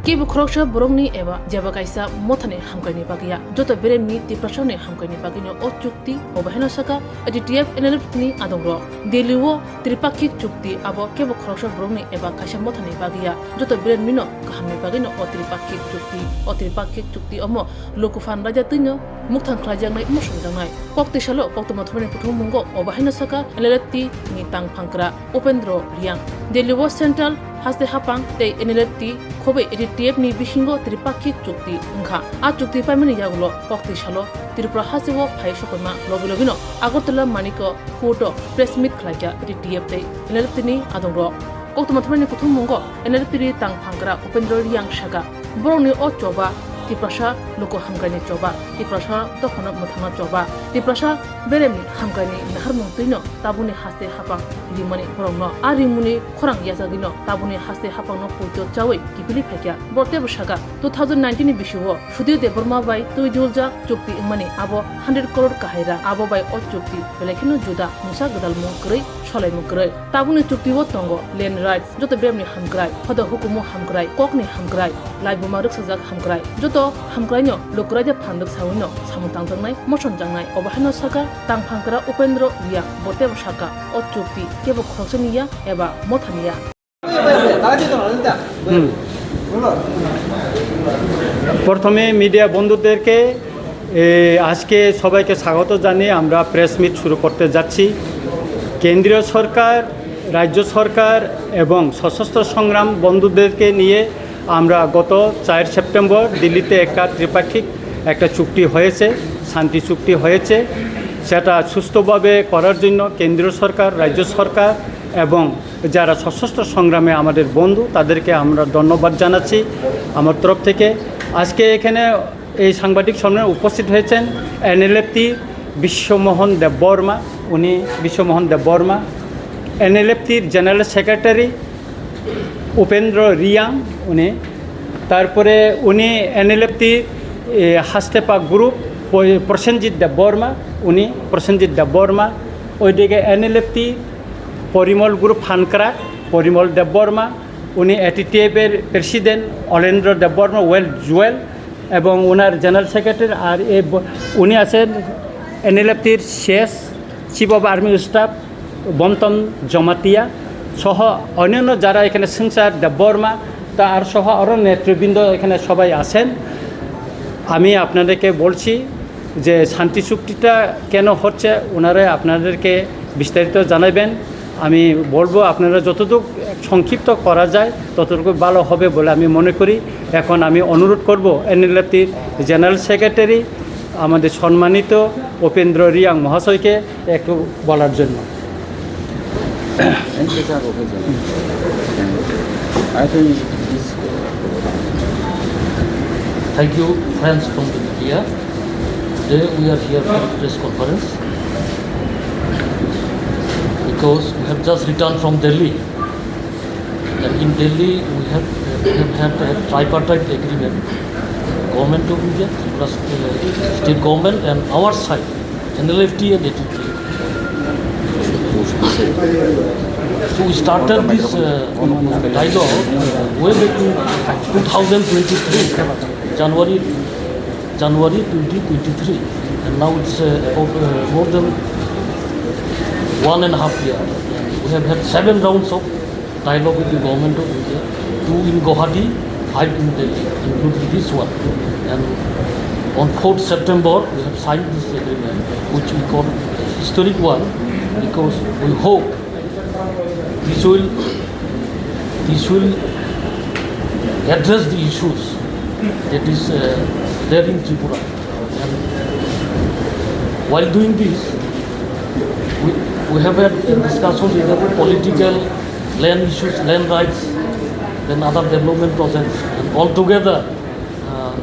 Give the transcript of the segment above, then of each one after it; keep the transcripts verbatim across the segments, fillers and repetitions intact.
Kebo khoroksa borokni eba jeba kaisa mothani hamkraini bagwi ya. Joto beremni Tiprasani hamkraini bagwino o chukti, obo haino saka A T T F N L F ni adongrok. Delhi o tripakhik chukti abo kebo khoroksa borokni eba kaisa mothani bagwi ya. Joto beremnino kahamni bagwino o tripakhik chukti. O tripakhik chukti omo lukuphan raida twino mukthang khlaijaknai, omo songjaknai. Koktwi salo koktwma thumani kuthummungo obo haino saka N L F T ni tangphangkra Upendra Reang. Delhi o Central haste haphang tei N L F T khobwi A T T F ni bisingo tripakhik chukti wngkha. A chukti paimani yagulo koktwi salo Tripura haste o phai sokoima logi logino Agartala Manikya Court o press meet khlaikha A T T F tei N L F T ni adongrok. Koktwma thumani kuthummungo N L F T ni tangphangkra Upendra Reang saka, borokni o choba Tiprasa luku hamkraini choba, Tiprasa dophano mwthangna choba, Tiprasa beremni hamkraini naharmung twino tabukni haste haphang rimani borokno. A rimungni khorang yachagwino tabukni haste haphangno poito chawi kiphilwi phaikha. Borok teibo saka, two thousand nineteen ni bisio Sudhir Debbarma bai twi duljak chukti wngmani abo hundred crore kahai rang. Abo bai o chukti belai kheno juda, mungsa gwdalmung kwrwi, solaimung kwrwi. Tabukni chukti o tongo land rights, joto beremni hamkrai, hoda hukumu hamkrai, kokni hamkrai, laibuma rwksajak hamkrai, joto hamkraino luku raida phan rwksawino samung tangjaknai, mosonjaknai. Obo haino saka tangphangkra Upendra Reang, bo teibo saka o chukti kebo khoroksani ya eba mothani ya. হুম। প্রথমে মিডিয়া বন্ধুদেরকে, এ, আজকে সবাইকে স্বাগত জানিয়ে আমরা press meet শুরু করতে যাচ্ছি। কেন্দ্রীয় সরকার, রাজ্য সরকার এবং সশস্ত্র সংগ্রাম বন্ধুদেরকে নিয়ে আমরা গত চার সেপ্টেম্বর দিল্লিতে একটা ত্রিপাক্ষিক একটা চুক্তি হয়েছে, শান্তি চুক্তি হয়েছে। সেটা সুস্থভাবে করার জন্য কেন্দ্রীয় সরকার, রাজ্য সরকার এবং যারা সশস্ত্র সংগ্রামে আমাদের বন্ধু, তাদেরকে আমরা ধন্যবাদ জানাচ্ছি আমার তরফ থেকে। আজকে এখানে এই সাংবাদিক সম্মেলনে উপস্থিত হয়েছেন এনএলএফটি বিশ্বমোহন দেববর্মা, উনি বিশ্বমোহন দেববর্মা, এনএলএফটির জেনারেল সেক্রেটারি উপেন্দ্র রিয়াং, উনি, তারপরে উনি এনএলএফটির, এ, হাস্তেপা গ্রুপ, প-, প্রসেনজিৎ দেববর্মা, উনি প্রসেনজিৎ দেববর্মা, ওইদিকে এনএলএফটি পরিমল গ্রুপ হানকরা, পরিমল দেববর্মা, উনি এটিটিএফের প্রেসিডেন্ট অলেন্দ্র দেববর্মা, ওয়েল জুয়েল, এবং ওনার জেনারেল সেক্রেটারি, আর এ ব-, উনি আছেন এনএলএফটির CS, chief of army staff বন্তম জমাতিয়া সহ অন্যান্য যারা এখানে সিংসার দেববর্মা, তা আর সহ আরও নেতৃবৃন্দ এখানে সবাই আছেন। আমি আপনাদেরকে বলছি যে শান্তি চুক্তিটা কেন হচ্ছে, ওনারা আপনাদেরকে বিস্তারিত জানাবেন। আমি বলবো আপনারা যতটুকু সংক্ষিপ্ত করা যায় ততটুকু ভালো হবে বলে আমি মনে করি। এখন আমি অনুরোধ করব এনএলএফটির জেনারেল সেক্রেটারি আমাদের সম্মানিত উপেন্দ্র রিয়াং মহাশয়কে একটু বলার জন্য। Thank you, sir. Okay, sir. I think this Thank you, friends from the media. Today we are here for press conference because we have just returned from Delhi. And in Delhi, we have, we have had a tripartite agreement, Government of India, Tripura st-, uh, state government, and our side, N L F T and A T T. So we started this, uh, dialogue way back in two thousand twenty-three, January, January twenty twenty-three, and now it's, uh, about, uh, more than one and a half year. We have had seven rounds of dialogue with the government of India, two in Guwahati, five in Delhi, including this one. And on fourth September, we have signed this agreement, which we call historic one, because we hope this will, this will address the issues that is, uh, there in Tripura. And while doing this, we, we have had a discussion regarding political, land issues, land rights, then other development projects. And altogether, uh,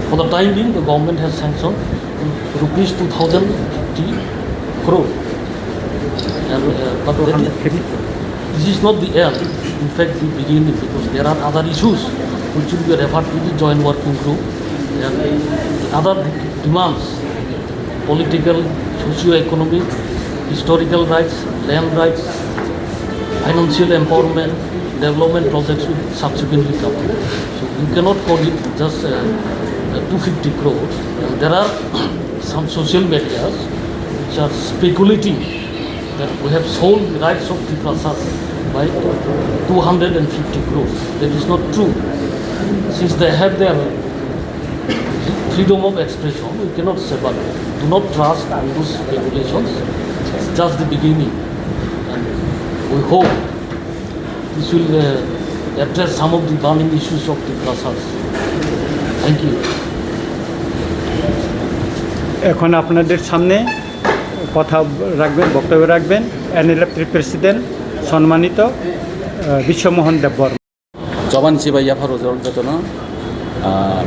for the time being, the government has sanctioned rupees two thousand fifty crore. And, uh, but that is, this is not the end. In fact, the beginning, because there are other issues which will be referred to the joint working group and other demands, political, socio-economic, historical rights, land rights, financial empowerment, Development projects will subsequently come. So you cannot call it just uh, uh, two fifty crores. And there are some social medias which are speculating that we have sold the rights of Tiprasas by two hundred fifty crores. That is not true. Since they have their freedom of expression, we cannot say, but do not trust on those speculations. It's just the beginning. And we hope this will uh, address some of the burning issues of the Prasas. Thank you. এখন আপনাদের সামনে কথা রাখবেন, বক্তব্য রাখবেন NLF president সম্মানিত বিশ্বমোহন Debbarma. Joban chibai yapharo jorok jotono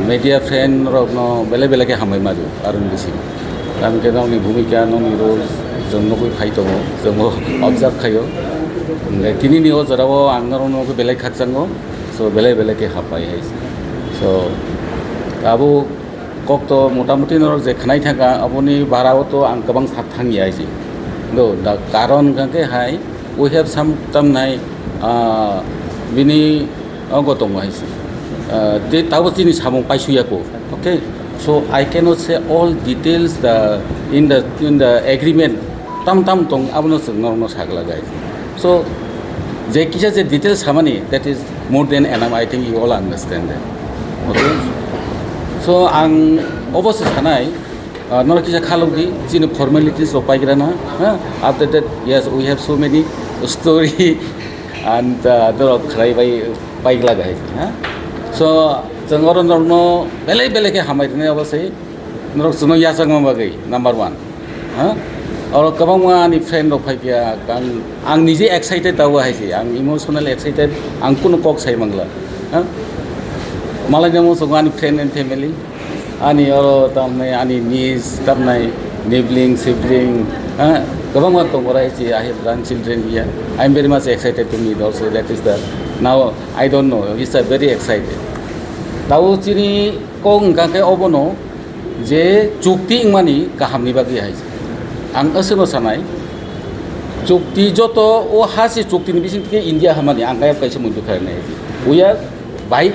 media friend rokno belai belai khe hambai maju aroni bising. Tamokhe nokni bhumika, nokni role chwng nugwi phai tongo, chwngbo observe khaio. Hwnkhe tinini o jorao ang norokno belai khakchango, so belai belai khe hambai hai. So abo kokto motamuti norok je khwnai thangkha, aboni barao to ang kwbang sak thangya hai se. Do da karon hwnkhe hai, we have some tamnai bini ogo tongo hai se. Tei tabuk chini samung paisuyako. Okay, so I cannot say all details the in the in the agreement tam tam tong, abono chwng norokno saglak hai. So je kisa je details samani, that is more than enough, I think you all understand that. Okay, so ang obo se sanai, norok kisa khalok di, chini formalities rok paigrana. After that, yes, we have so many story and norok khlai bai paigla gai. So chwng oro norokno belai belai khe hambai rwnai obo se, norok chwngno yachakma bagwi number one. Oro kwbangma ani friend rok phai phiya, ang, ang nije excited abo hai se, ang emotional excited, ang kunu kok sai mangla. Malai namo chwng ani friend and family, ani oro tamnai ani niece tamnai, nibling sibling, kwbangma tongo rai se, I have grandchildren here. I am very much excited to meet also, that is the, now I don't know, it's a very excited. Tao chini kok wngkha khe obono je chukti wngmani kahamni bagwi hai se. Ang aswkno sanai, chukti joto o ha se chuktini bising theke India hamani ang kaya kaisa muitu khainai. We are by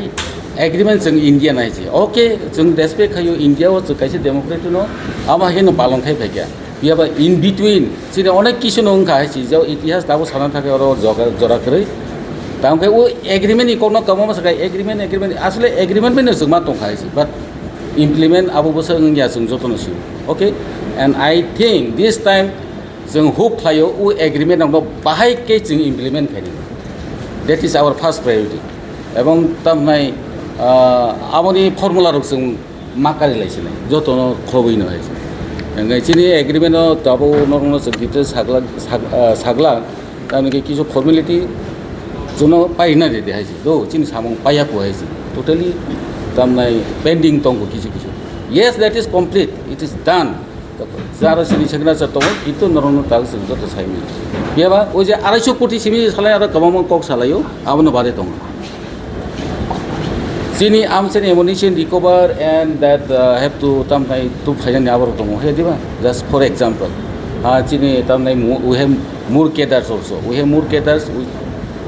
agreement chwng India nai se. Okay, chwng respect khaio India o chwng kaisa democracy no amo haino palon khai phaikha. Phiya ba in between chini onek kisu no wngkha hai se, je itihas tabo sana thangkhe oro jora kwrwi. Tamo khe o agreement ni kokno kwbangma sakai agreement, agreement, asle agreement bai no chwng ma tongkha hai se, but implement abo bwsa wngya chwng jotono sio. Okay, and I think this time chwng hope khlaio o agreement rokno bahai khe chwng implement khainai. That is our first priority. Ebong tamnai aboni formula rok chwng ma kari lai sinai, jotono khobwi no hai se. Hingke chini agreement o tabuk norokno chwng details sagla, sagla, tamni khe kisu formality chwngno paina ridi hai se. Do chini samung paiya kho hai se. Totally tamnai pending tongo kisu kisu. Yes, that is complete. It is done. Jaro sini signature tongo, kintu norokno tabuk chwng joto saimani. Phiya ba o je arai so koti simi salai aro kwbangma kok salaio, abono bare tongo. Chini amchani ammunition recover and that uh, have to tamthai tu phainani aborok tongo he diba, just for example. Ha chini tamnai we have more cadres also, we have more cadres, we,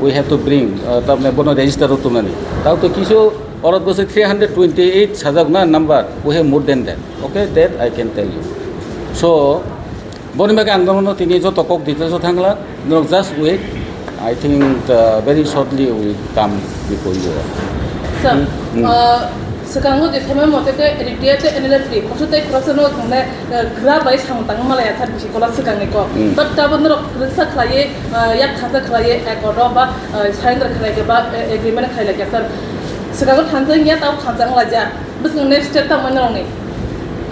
we have to bring uh, tamnai bono register o tumnani. Tao to kisu orot bose three hundred twenty eight sajak na number, we have more than that. Okay, that I can tell you. So boni bagwi ang norokno tini joto kok details o thangla, norok just wait. I think uh, very shortly we come before you. Sir, uh, swkango je thema mote ke Eritrea te N L F T koso tei khoroksa no thangna gra bai samung tang malaya sar bisi kola swkang ni kok. But tabo norok riksa khlaiye, yak thansa khlaiye, accord o ba surrender khlai ke ba agreement khlai ke sir. Swkango thansa ya tabo thansa nglaja. Bwswng next step tamo norokni?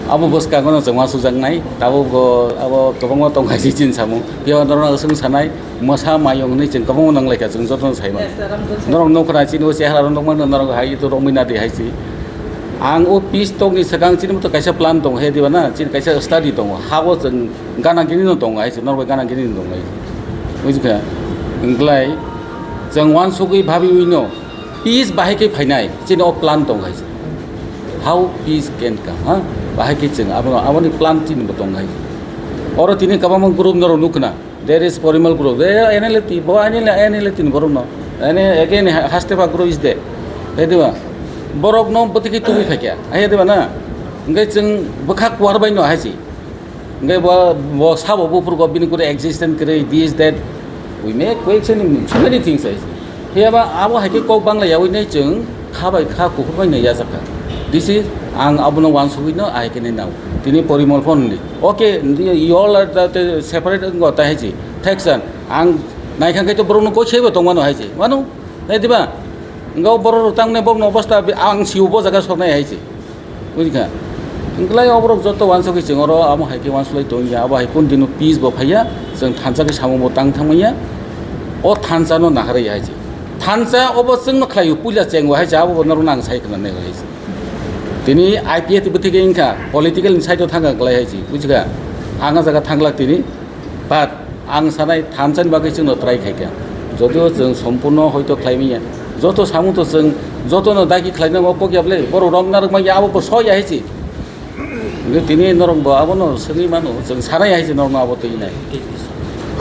Abo bwskango no chwng uansukjaknai, tabuk bo abo kwbangma tongkha se chini samung. Phiya norokno swng sanai, mwsa mayung hwnwi chwng kwbangma nanglaikha, chwng jotono saimano. Norok nukha chini o chehara rok nukmano norok hai to romwi nadi hai se. Ang o peace talk ni swkang chini moto kaisa plan tongo he diba na, chini kaisa study tongo, habo chwng gana gini no tongo hai se, norok bai gana gini no tongo hai se. Bujikha? Wngkhlai chwng uansugwi bhabiwi no peace bahai khe phainai, chini o plan tongo hai se. How peace can come, ha? Bahai khe chwng abono, aboni plan chini bo tongo hai se. Oro tini kwbangma group norok nukha na, there is Porimal group, eh, N L F T, bo N L F T ni borok no, Ani again ha-, haste pa grow is there. Hai diba? Borok no bwtwi khe tubui phaikya. Hai diba na? Hwnkhe chwng bwkha kuar bai no hai si. Hwnkhe bo, bo sabo buphuru go bini kure existence kwrwi, this, that. We make question in so many things hai si. Phiya ba abo hai khe kok bangla yawi nai chwng kha bai kha kuphur bai nai yajakha. This is ang abono wansugwi no ahai khe nai nao. Tini Porimol phone ni. Okay, you all are the, the separate ngo ta hai si. Thanks, sir. Ang naikha khe to borok no koi saibo tongmano hai si. Mano? Hai diba? Hwnkhe o borok rok tangmani borok no obostha bi-, ang sio bo jaga soknai hai se. Bujikha? Hwnkhe lai o borok joto wansugwi chwng oro amo hai khe wansuglai tongya, abo hai kun dino peace bo phaiya, chwng thansa khe samung bo tang thangmanya. O thansa no naharwi hai se. Thansa obo chwng no khlai puila cheng bo hai se, abo bo norok nang sai khna nai hai se. Tini I P F bwtwi khe wngkha, political ni side o thangkha klai hai se. Bujikha? Ang a jaga thanglak tini. But ang sanai thansa ni bagwi chwngno try khaikha. Jodio chwng sompurno hoito khlai manya. Joto samung to chwng jotono daki khlainai o kok ya bwle. Borok rok narwk manya abo bo soi ya hai se. Hwnkhe tini norok bo abono swngwi mano. Chwng sanai hai se norokno abo twi nai.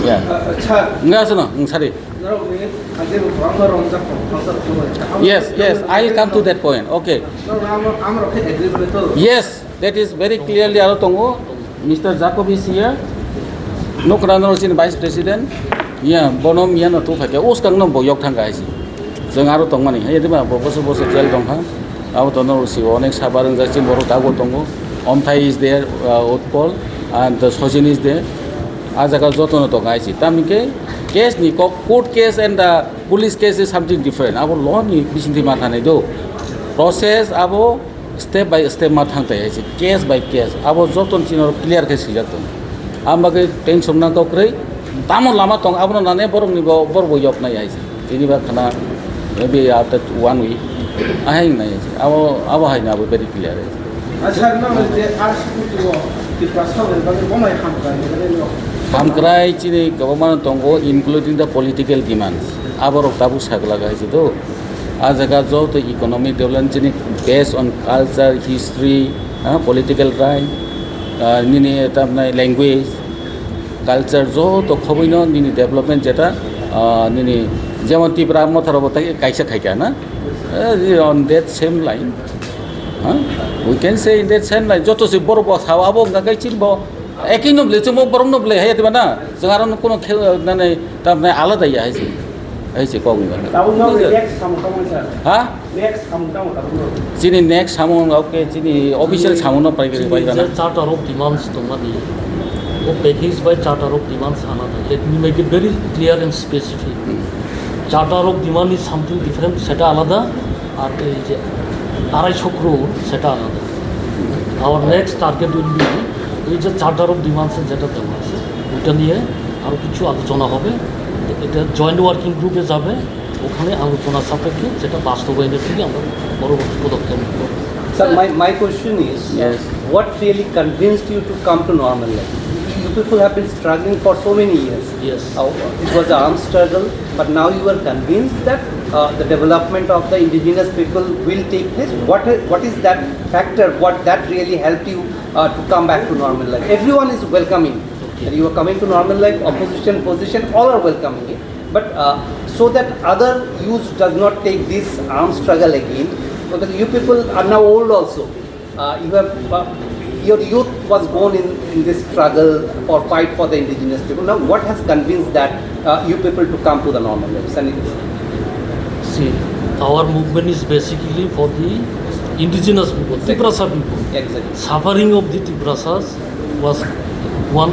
Ya. Acha. Wngkha aswkno, wng sari. Norok ni agebo kwbangma romjak tong, thansa rok. Yes, yes, I will come to that point. Okay. Norok amo, amo rok khe agree bole to. Yes. That is very clearly aro tongo. Mister Jacob is here. Nokra no chini Vice President. Ya, bono miya no tu phake. Uskang no boyok thang kaisi. Jeng aro tongmani. Hai diba bo boso boso jail tong ha. Abo to no si onek sabar wng jak chini borok tago tongo. Omthai is there, uh, Utpal and the Sojin is there. A jaga joto no tong kaisi. Tamni ke case ni kok, court case and the police case is something different. Abo law ni bising di matha nai do. Process abo step by step ma thang tai hai se, case by case. Abo joto ni chini oro clear khe swijak tongo. Ang bagwi tension nang kok kwrwi, tamo lama tong, abono nane borok ni bo, borok bo yok nai hai se. Tini ba khana, maybe after one week, ahai nai hai se. Abo, abo hai na abo very clear hai se. Acha, nang je R C P O Tiprasa ni bagwi bo mai ham krai, bagwi no. Ham krai chini kwbangma tongo, including the political demands. Aborok tabuk saglak hai se do. A jaga joto economic development chini based on culture, history, ah, political right, ah, nini tamnai language, culture joto khobwino nini development jeta, ah, nini jemon Tipra Motha robo tai kaisa khaika na? Eh, on that same line, huh? We can say in that same line, joto se borok bo sao abo wngkha khe chini bo Ekino bwle chwngmo borokno bwle hai diba na? Chwng aro no kuno khe, nani, tamni alada ya hai se. Hai se kok ni. Tabuk no next samung tamo sir. Ha? Next samung tamo tabuk no. Chini next samung ok chini official samung no pai pai bana. Chini je charter of demands tongmani. O package by charter of demands another. Let me make it very clear and specific. Charter of demand is something different, seta alada. আর এই যে আড়াইশো ক্রোর, সেটা আলাদা। Our next target will be এই যে charter of ডিমান্ডসে যেটা দেওয়া আছে, ওইটা নিয়ে আরও কিছু আলোচনা হবে। এটা জয়েন্ট ওয়ার্কিং গ্রুপে যাবে, ওখানে আলোচনা সাপেক্ষে সেটা বাস্তবায়নের দিকে আমরা পরবর্তী পদক্ষেপ নেব। Sir, my, my question is, Yes. What really convinced you to come to Norman Lake? You people have been struggling for so many years. Yes. Uh, it was an armed struggle, but now you are convinced that uh, the development of the indigenous people will take place. What is, what is that factor? What that really helped you uh, to come back to Norman Lake? Everyone is welcoming. Okay. You are coming to Norman Lake, opposition, position, all are welcoming it. But uh, so that other youth does not take this armed struggle again, because you people are now old also. Uh, you have, uh, your youth was born in, in this struggle or fight for the indigenous people. Now, what has convinced that uh, you people to come to the Norman Lake? Sandy? See, our movement is basically for the indigenous people, Exactly. Tiprasa people. Exactly. Suffering of the Tiprasas was one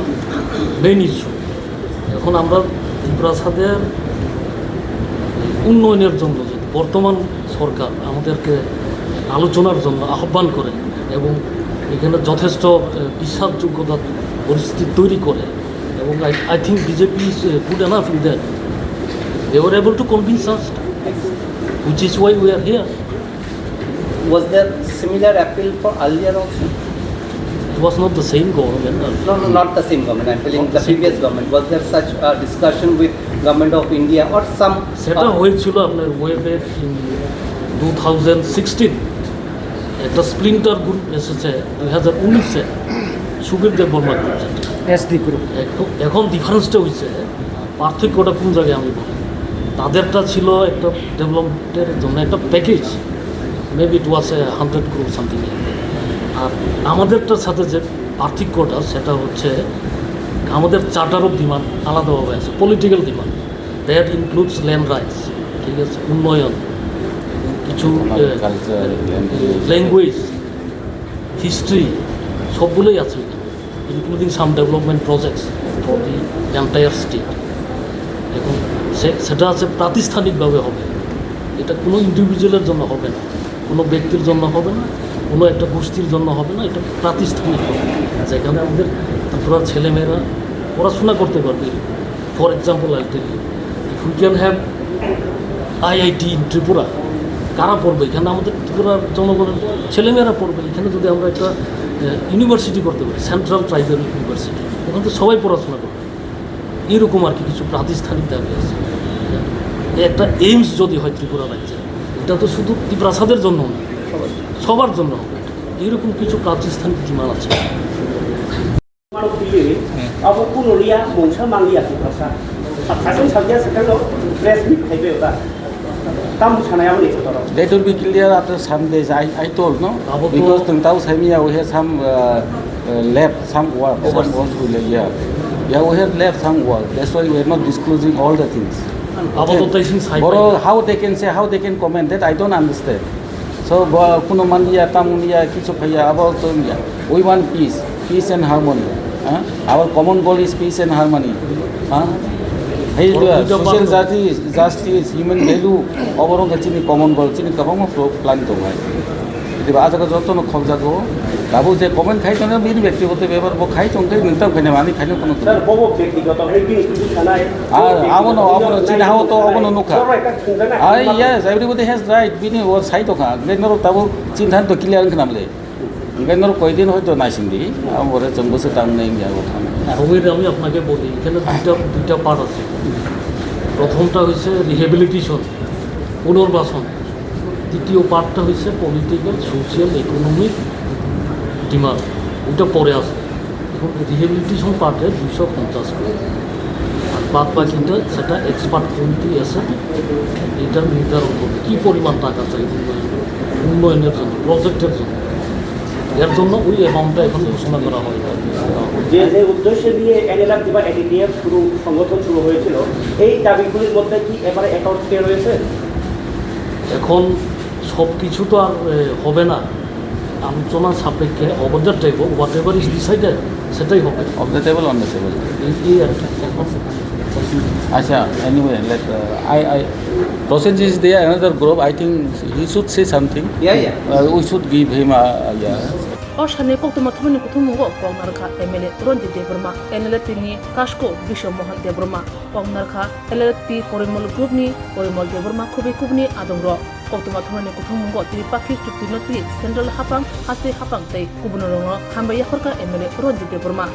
main issue. এখন আমরা তিপ্রাসাদের উন্নয়নের জন্য যদি বর্তমান সরকার আমাদেরকে আলোচনার জন্য আহ্বান করে এবং এখানে যথেষ্ট, আহ, বিশ্বাসযোগ্যতা পরিস্থিতি তৈরি করে এবং I, I think B J P is, uh, good enough in that. They were able to convince us, which is why we are here. Was there similar appeal for earlier also? It was not the same government. No, no, not the same government. I'm telling Not the the same previous government. Was there such a discussion with Government of India or some? সেটা আহ, হয়েছিল আপনার way back in two thousand sixteen, একটা splinter group এসেছে দুই হাজার উনিশে, Sukhdev Debbarma group যেটা। SD group. এখন, এখন ডিফারেন্সটা হয়েছে, পার্থক্যটা কোন জায়গায় আমি বলি। তাদেরটা ছিল একটা ডেভেলপমেন্টের জন্য একটা package, maybe it was a hundred crore সামথিং। আর আমাদেরটার সাথে যে পার্থক্যটা, সেটা হচ্ছে আমাদের চার্টার অফ ডিমান্ড আলাদাভাবে আছে, political demand, that includes land rights, ঠিক আছে, উন্নয়ন, কিছু কালচার, ল্যাঙ্গুয়েজ, হিস্ট্রি, সবগুলোই আছে, including some development projects for the entire state. এখন সে সেটা আছে প্রাতিষ্ঠানিকভাবে হবে, এটা কোনো ইন্ডিভিজুয়ালের জন্য হবে না, কোনো ব্যক্তির জন্য হবে না, কোনো একটা গোষ্ঠীর জন্য হবে না, এটা প্রাতিষ্ঠানিক হবে, যেখানে আমাদের ত্রিপুরার ছেলেমেয়েরা পড়াশোনা করতে পারবে। For example, I tell you, if we can have I I T in Tripura, কারা পড়বে এখানে? আমাদের ত্রিপুরার জনগণের ছেলেমেয়েরা পড়বে। এখানে যদি আমরা একটা ইউনিভার্সিটি করতে পারি, সেন্ট্রাল ট্রাইবাল ইউনিভার্সিটি, ওখানে তো সবাই পড়াশোনা করবে। এরকম আর কি কিছু প্রাতিষ্ঠানিক দাবি আছে। একটা এইমস যদি হয় ত্রিপুরা রাজ্যে, এটা তো শুধু তিপ্রাসাদের জন্য না, সবার জন্য হবে। এরকম কিছু প্রাতিষ্ঠানিক ডিমান্ড আছে। Mano pili, abo kuno liya, mungsa mangliya, Tiprasa. Sakhasin sakya sakano press meet khaibe ota. Tam sanaya mani chotoro. That will be clear after some days. I, I told, no? Abo to because tong tau saimiya, we have some, uh, uh, left some work, some work we left, yeah. Yeah, we have left some work. That's why we are not disclosing all the things. Abo to taising sai. Boro, how they can say, how they can comment that I don't understand. So, bo kuno manliya, tam wngya, kichu phaiya, abo to wngya. We want peace, peace and harmony. Huh? Our common goal is peace and harmony. Huh? Hey, social justice, justice, human value, oborok chini common goal, chini kwbangma pro-, plan tongo hai. Diba, ah jaga jotono khokjago. Abo je comment khai tongo, bini byaktigoto bepar, bo khai tongkhe, nwng tam khaina mani khaina kono. Sir, bobo byaktigoto hai bini kuchu sanai. Ar abono, abono chini hao to, abono nukha. Ai, yes, everybody has right. Bini or sai tongkha. Hwnkhe norok tabuk chini thani to clear wngkha namle. Hwnkhe norok koidin hoito naisingdi. Abo ore chwng bwswk tang nai wngya abo thani. সবাই আমি আপনাকে বলি, এখানে দুইটা, দুইটা পার্ট আছে। প্রথমটা হচ্ছে রিহ্যাবিলিটেশন, পুনর্বাসন। দ্বিতীয় পার্টটা হচ্ছে পলিটিক্যাল, সোশ্যাল, ইকোনমিক ডিমান্ড, ওইটা পরে আসবে। এখন রিহ্যাবিলিটেশন পার্টে দুইশো পঞ্চাশ কোটি, আর বাদ বাকিটা সেটা এক্সপার্ট কমিটি এসে এটা নির্ধারণ করবে কী পরিমাণ টাকা চাই উন্নয়ন, উন্নয়নের জন্য, প্রজেক্টের জন্য। এর জন্য ওই অ্যামাউন্টটা এখন ঘোষণা করা হয়। যে, যে উদ্দেশ্য নিয়ে এনএলএফ কিংবা এটিডিএফ শুরু, সংগঠন শুরু হয়েছিল, এই দাবিগুলির মধ্যে কি এবারে অ্যাকাউন্ট পে রয়েছে? এখন সব কিছু তো আর, এ, হবে না। আলোচনা সাপেক্ষে, of the table, whatever is decided, সেটাই হবে। Of the table, on the table. এই, এই আর কি। এখন আচ্ছা, anyway, let, uh, I, I, Prosenjit is there, another group, I think he should say something. Yeah, yeah. Uh, we should give him a, a, yeah. O sani koktwma thumani kuthummungo kok narwkha M L A Ranjit Debbarma, N L F T ni Kasko Biswa Mohan Debbarma, kok narwkha L L F T Porimol Group ni Porimol Debbarma, khubui kubuni adongrok. Koktwma thumani kuthummungo Tripakhi chukti no twi central haphang, haste haphang tei kubunirokno hambai yaphar kha M L A Ranjit Debbarma.